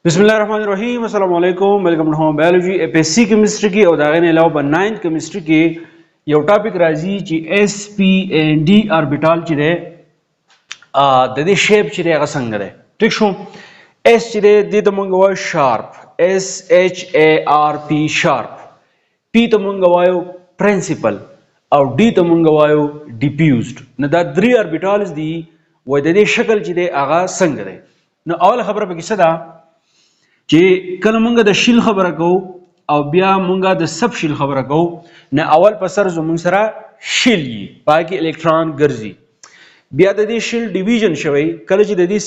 بسم الله الرحمن الرحیم. السلام علیکم، welcome to home biology. APSC chemistry کې او د هغې نه علاوه په ninth chemistry کې یو topic راځي چې s p and d orbital چې دی، د دې shape چې دی هغه څنګه دی. ټیک شو؟ s چې دی، دې ته مونږ وایو sharp، S H A R P، sharp. p ته مونږ وایو principal او d ته مونږ وایو diffused. نو دا درې orbitals دي، وای د دې شکل چې دی هغه څنګه دی. نو اوله خبره پکې څه ده چې کله مونږ د shell خبره کوو او بیا مونږ د sub shell خبره کوو، نو اول په سر زمونږ سره shell یي، پای کې الکترون ګرځي. بیا د دې shell division شوی. کله چې د دې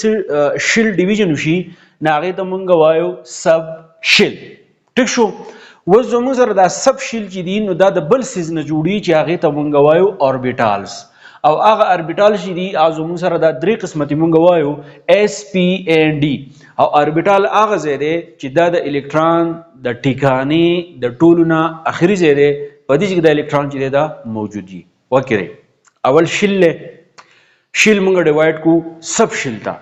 shell division وشي، نو هغې ته مونږ وایو sub shell. ټیک شو؟ اوس زمونږ سره دا sub shell چې دي، نو دا د بل څیز نه جوړي چې هغې ته مونږ وایو orbitals. او هغه orbital چې دي، هغه زمونږ سره دا درې قسمه دي، مونږ وایو s p and d. او orbital هغه ځای دی چې دا د الکترون د ټیکانې د ټولو نه اخري ځای دی، په دې کې د الکترون چې دی دا موجود دي. وکړئ، اول shell دی، shell مونږ divide کو sub shell ته.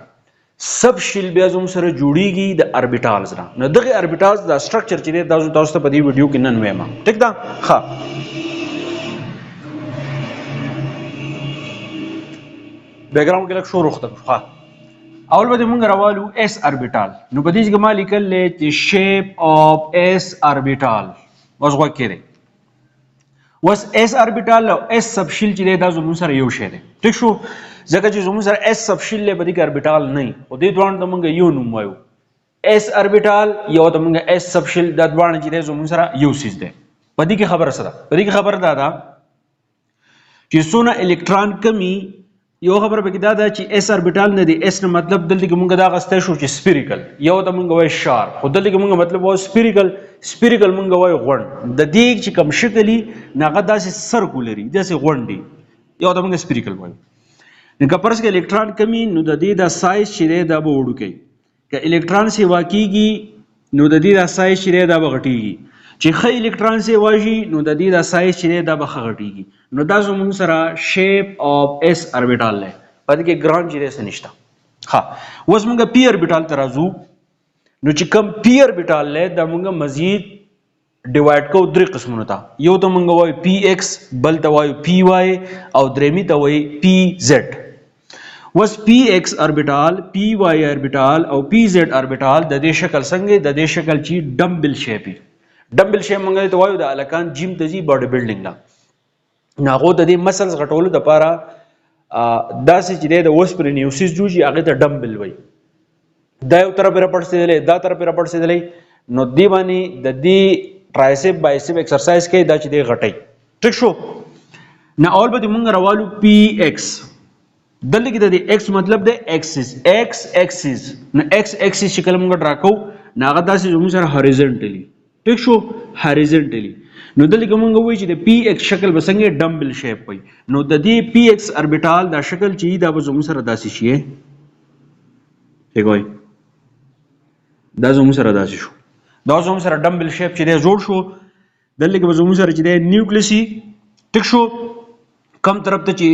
sub shell بیا زموږ سره جوړیږي د orbitals نه. نو دغه orbitals دا structure چې دی، دا زه تاسو ته په دې ویډیو کې نن وایم. ټیک ده؟ ښه، background کې لږ شور وخته. ښه، اول به مونږ راوالو s orbital. نو په دې کې ما لیکل چې shape of s orbital. اوس غوږ کړئ، اوس s orbital او s sub shell چې دی، دا زموږ سره یو شی دی. ټیک شو؟ ځکه چې زموږ سره s sub shell دی، په دې کې orbital نه وي، خو دې دواړو ته مونږ یو نوم وایو، s orbital یو ته مونږ s sub shell. دا دواړه چې دی زموږ سره یو څیز دی. په دې کې خبره څه ده؟ په دې کې خبره دا ده چې څونه الکترون کمی. یو خبره پکې دا ده چې s orbital نه دی، s نه مطلب دلته کې مونږ دا غستی شو چې spherical، یو ته مونږ وایو sharp، خو دلته کې مونږ مطلب وایو spherical. spherical مونږ وایو غونډ. د دې چې کوم شکل وي، نو هغه داسې circular وي، داسې غونډ وي، یو ته مونږ spherical وایو. نو که فرض کې الکترون کمی، نو د دې دا سایز چې دی دا به وړوکی. که الکترون سیوا کیږي، نو د دې دا سایز چې دی دا به غټیږي. چې ښه الکترون سیوا شي، نو د دې دا سایز چې دی دا به ښه غټیږي. نو دا زموږ سره shape of s orbital دی. په دې کې ګران چې دی څه نشته. ښه، اوس موږ p orbital ته راځو. نو چې کوم p orbital دی، دا موږ مزید divide کو درې قسمونو ته. یو ته موږ وایو پی ایکس، بل ته وایو پی وای او درېمی ته وایو پی زیډ. اوس p x orbital، p y orbital او p z orbital، د دې شکل څنګه؟ د دې شکل چې dumbbell shape. Dumbbell shape موږ ته وایو، د هلکان جیم ته ځي body building له، نو هغو د دې muscles غټولو دپاره داسې چې دی د اوسپنې یو څیز جوړ شي، هغې ته ډمبل وایي. دا یو طرف راپړسېدلی، دا طرف راپړسېدلی، نو دې باندې د دې tricep bicep exercise کوي، دا چې دی غټوي. ټیک شو؟ نو اول به مونږ راوالو پی ایکس. دلته کې د دې ایکس مطلب دی axis، x axis. نو ایکس axis چې کله مونږ draw کوو، نو هغه داسې زموږ سره horizontally. ټیک شو؟ Horizontally. نو دلته کې مونږ وایو چې د پی ایکس شکل به څنګه؟ Dumbbell shape وي. نو د دې پی ایکس orbital دا شکل چې دا به زموږ سره داسې شي. ټیک وایي؟ دا زموږ سره داسې شو، دا زموږ سره dumbbell shape چې دی جوړ شو. دلته کې به زموږ سره چې دی nucleus. ټیک شو؟ کم طرف ته چې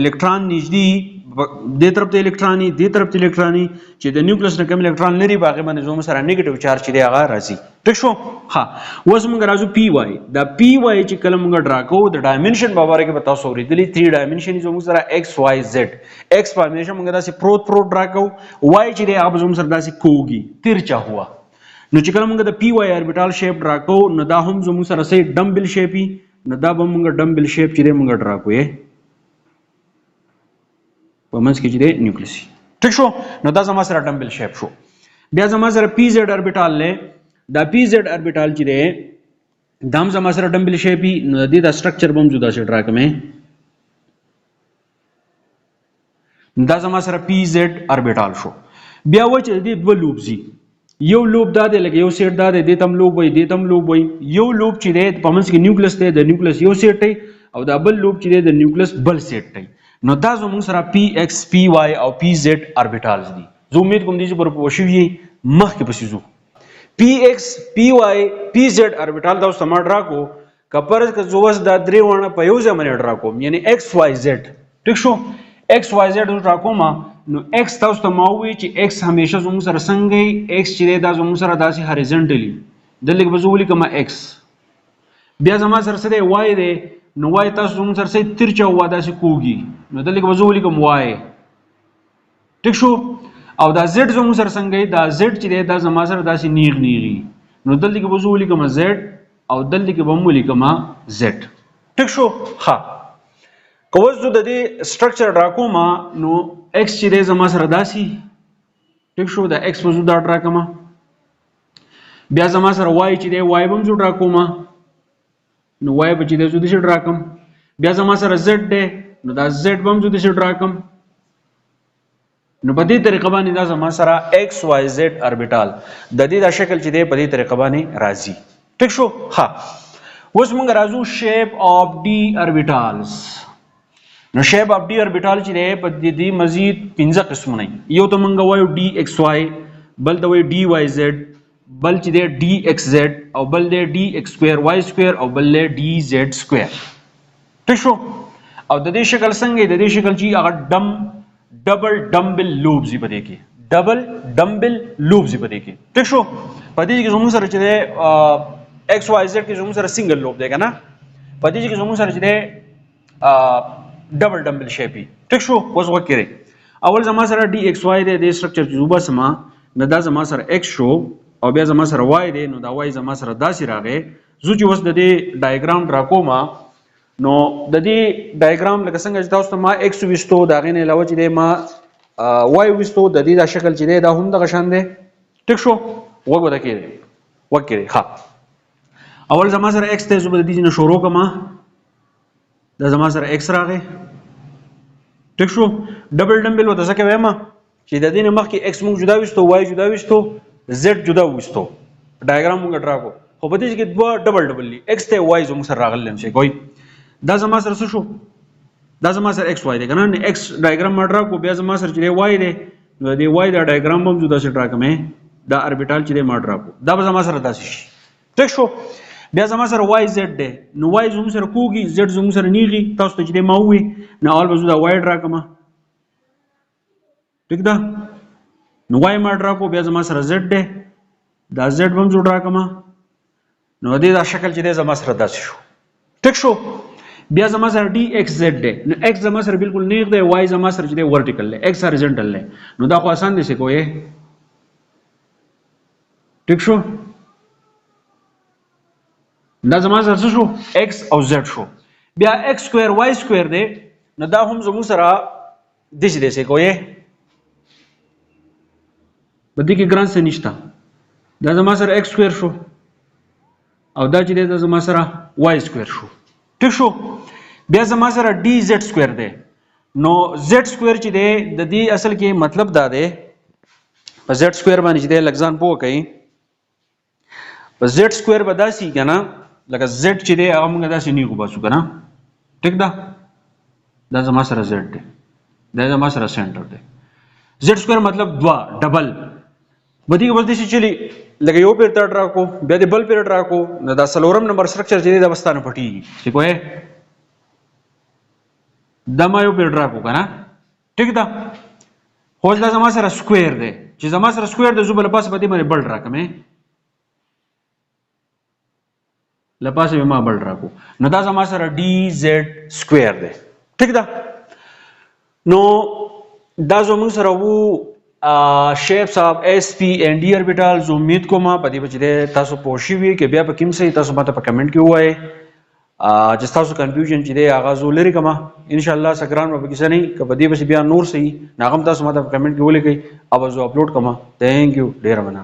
الکترون نږدې، دې طرف ته الکترون، دې طرف ته الکترون، چې د nucleus نه کم الکترون لري، په هغې باندې زموږ سره negative charge چې دی هغه راځي. ټیک شو؟ ښه، اوس موږ راځو پی وای. دا پی وای چې کله موږ draw کوو، د dimension په باره کې به تاسو اورېدلي، 3 dimension زموږ سره ایکس، وای، زیډ. ایکس په همیشه موږ داسې پروت پروت draw کوو، وای چې دی هغه به زموږ سره داسې کوږي، ترچا هوا. نو چې کله موږ د p y orbital shape draw کوو، نو دا هم زموږ سره سه dumbbell shape. نو دا به موږ dumbbell shape چې دی موږ draw کوو، په منځ کې چې دی nucleus. ټیک شو؟ نو دا زما سره dumbbell shape شو. بیا زما سره پی زیډ orbital دی. دا پی زیډ orbital چې دی، دا هم زما سره dumbbell shape. نو د دې دا structure به هم زه داسې draw کوم. دا زما سره پی زیډ orbital شو. بیا وایي چې د دې دوه lobes دي. یو lobe دا دی، لکه یو سیټ دا دی، دې ته هم lobe وایي، دې ته هم lobe وایي. یو lobe چې دی په منځ کې nucleus دی، د nucleus یو سیټ دی، او دا بل lobe چې دی د nucleus بل سیټ دی. نو دا زموږ سره پی ایکس، پی وای او پی زیډ orbitals دي. زه امید کوم دې چې پر پوه شوي یئ. مخکې پسې ځو. پی ایکس، پی وای، پی زیډ orbital دا اوس ما draw کو. که فرض که زه اوس دا درې واړه په یو ځای باندې draw کوم، یعنی ایکس، وای، زیډ، ټیک شو؟ ایکس، وای، زیډ اوس draw کوم، نو ایکس تاسو ته ما وویل چې ایکس همیشه زموږ سره څنګه وي؟ ایکس چې دی دا زموږ سره داسې هاریزنټلي، دلته کې به زه ولیکم ایکس. بیا زما سره څه دی؟ وای دی. نو وای تاسو زموږ سره څه ترچه وا داسې کوږي، نو دلته کې به زه ولیکم وای. ټیک شو. او دا زیډ زموږ سره څنګه دی؟ دا زیډ چې دی دا زما سره داسې نیغ نیغي، نو دلته کې به زه ولیکم زیډ او دلته کې به هم ولیکم زیډ. ټیک شو. ښه، که اوس زه د دې سټرکچر ډرا کوم، نو ایکس چې دی زما سره داسې، ټیک شو، دا ایکس به زه دا ډرا کوم. بیا زما سره وای چې دی، وای به هم زه ډرا کوم، نو وای به چې دی زه داسې ډرا کوم. بیا زما سره زیډ دی، نو دا زیډ به هم زه داسې ډرا کوم. نو په دې طریقه باندې دا زما سره ایکس وای زیډ اربیټال د دې دا شکل چې دی په دې طریقه باندې راځي. ټیک شو. ښه، اوس موږ راځو شیپ اف ډي اربیټالز. نو شیپ اف ډي اربیټال چې دی په دې مزید 5 قسمونه دي. یو ته موږ وایو ډي ایکس وای، بل ته وایو ډي وای زیډ، بل چې دی ډي ایکس زیډ، او بل دی ډي ایکس سکویر وای سکویر، او بل دی ډي زیډ سکویر. ټیک شو. او د دې شکل څنګه دی؟ د دې شکل چې هغه ډبل ډمبل لوبز په دې کې، ډبل ډمبل لوبز په دې کې. ټیک شو. په دې کې زموږ سره چې دی، ایکس وای زیډ کې زموږ سره سنگل لوب دی که نه، په دې کې زموږ سره چې دی، ډبل ډمبل شیپ وي. ټیک شو. اوس غوږ کړئ. اول زما سره ډي ایکس وای دی، دې سټرکچر چې وباسم، نو دا زما سره ایکس شو، او بیا زما سره وای دی، نو دا وای زما سره داسې راغی. زه چې اوس د دې ډایګرام ډرا کوم، نو د دې ډایګرام لکه څنګه چې تاسو ته ما ایکس ویستو، د هغې نه علاوه چې دی ما، وای ویستو، د دې دا شکل چې دی دا هم دغه شان دی. ټیک شو. غوږ ورته کښېږدئ، غوږ کښېږدئ. ښه، اول زما سره ایکس دی، زه به د دې نه شروع کړم. دا زما سره ایکس راغی. ټیک شو. ډبل ډمبل ورته ځکه وایم چې د دې نه مخکې ایکس موږ جدا ویستو، وای جدا ویستو، زیډ جدا ویستو، ډایګرام موږ ډرا کړو. خو په دې کې دوه ډبل ډبل دي، ایکس ته وای زموږ سره راغلی شي. کوي دا زما سره څه شو؟ دا زما سره ایکس وای دی که نه، نو ایکس ډایګرام ما ډرا کړو. بیا زما سره چې دی وای دی، نو د دې وای دا ډایګرام به هم زه داسې ډرا کړم، دا اربیټال چې دی ما ډرا کړو، دا به زما سره داسې شي. ټیک شو. بیا زما سره وای زیډ دی، نو وای زموږ سره کوږي، زیډ زموږ سره نیغي. تاسو ته چې دی ما ووی، نو اول به زه دا وای ډرا کړم. ټیک ده. نو وای ما ډرا کړو، بیا زما سره زیډ دی، دا زیډ به هم زه ډرا کړم. نو دې دا شکل چې دی زما سره داسې شو. ټیک شو. بیا زما سره ډي ایکس زیډ دی، نو ایکس زما سره بالکل نیغ دی، وای زما سره چې دی ورټیکل دی، ایکس هاریزنټل دی، نو دا خو اسان دی څه کوی. ټیک شو. دا زما سره څه شو؟ ایکس او زیډ شو. بیا ایکس سکویر وای سکویر دی، نو دا هم زموږ سره داسې دی څه کوی، په دې کې ګران څه نشته. دا زما سره ایکس سکویر شو، او دا چې دی دا زما سره وای سکویر شو. ټیک شو. بیا زما سره ډي زیډ سکویر دی، نو زیډ سکویر چې دی د دې اصل کې مطلب دا دی، په زیډ سکویر باندې چې دی لږ ځان پوه کړئ. په زیډ سکویر به داسې وي که نه، لکه زیډ چې دی هغه موږ داسې نیغ وباسو که نه. ټیک ده. دا زما سره زیډ دی، دا زما سره سنټر دی. زیډ سکویر مطلب دوه ډبل. په دې کې بس داسې چلي، لکه یو پیر ته ډرا کو، بیا دې بل پیر ډرا کو، نو دا څلورم نمبر سټرکچر چې دی دا به ستا نه پټېږي. څه کوې؟ دا ما یو پیر ډرا کو که نه. ټیک ده. خو اوس دا زما سره سکویر دی، چې زما سره سکویر دی زه به له پاسه په دې باندې بل ډرا کړم، له پاسه به ما بل ډرا کړو، نو دا زما سره ډي زیډ سکویر دی. ټیک ده. نو دا زموږ سره وو، شیپس اف ایس پی اینڈ ډي اربیټال. زه امید کوم په دې به چې دی تاسو پوه شوي وي، که بیا په کوم څه تاسو ماته په کمنټ کې ووایئ، چې ستاسو کنفیوژن چې دی هغه زه لرې کړم ان شاء الله. څه ګران به پکې څه نه وي، که په دې پسې بیا نور څه وي نو هغه هم تاسو ماته په کمنټ کې ولیکئ او به زه اپلوډ کړم. ثانک یو، ډېره مننه.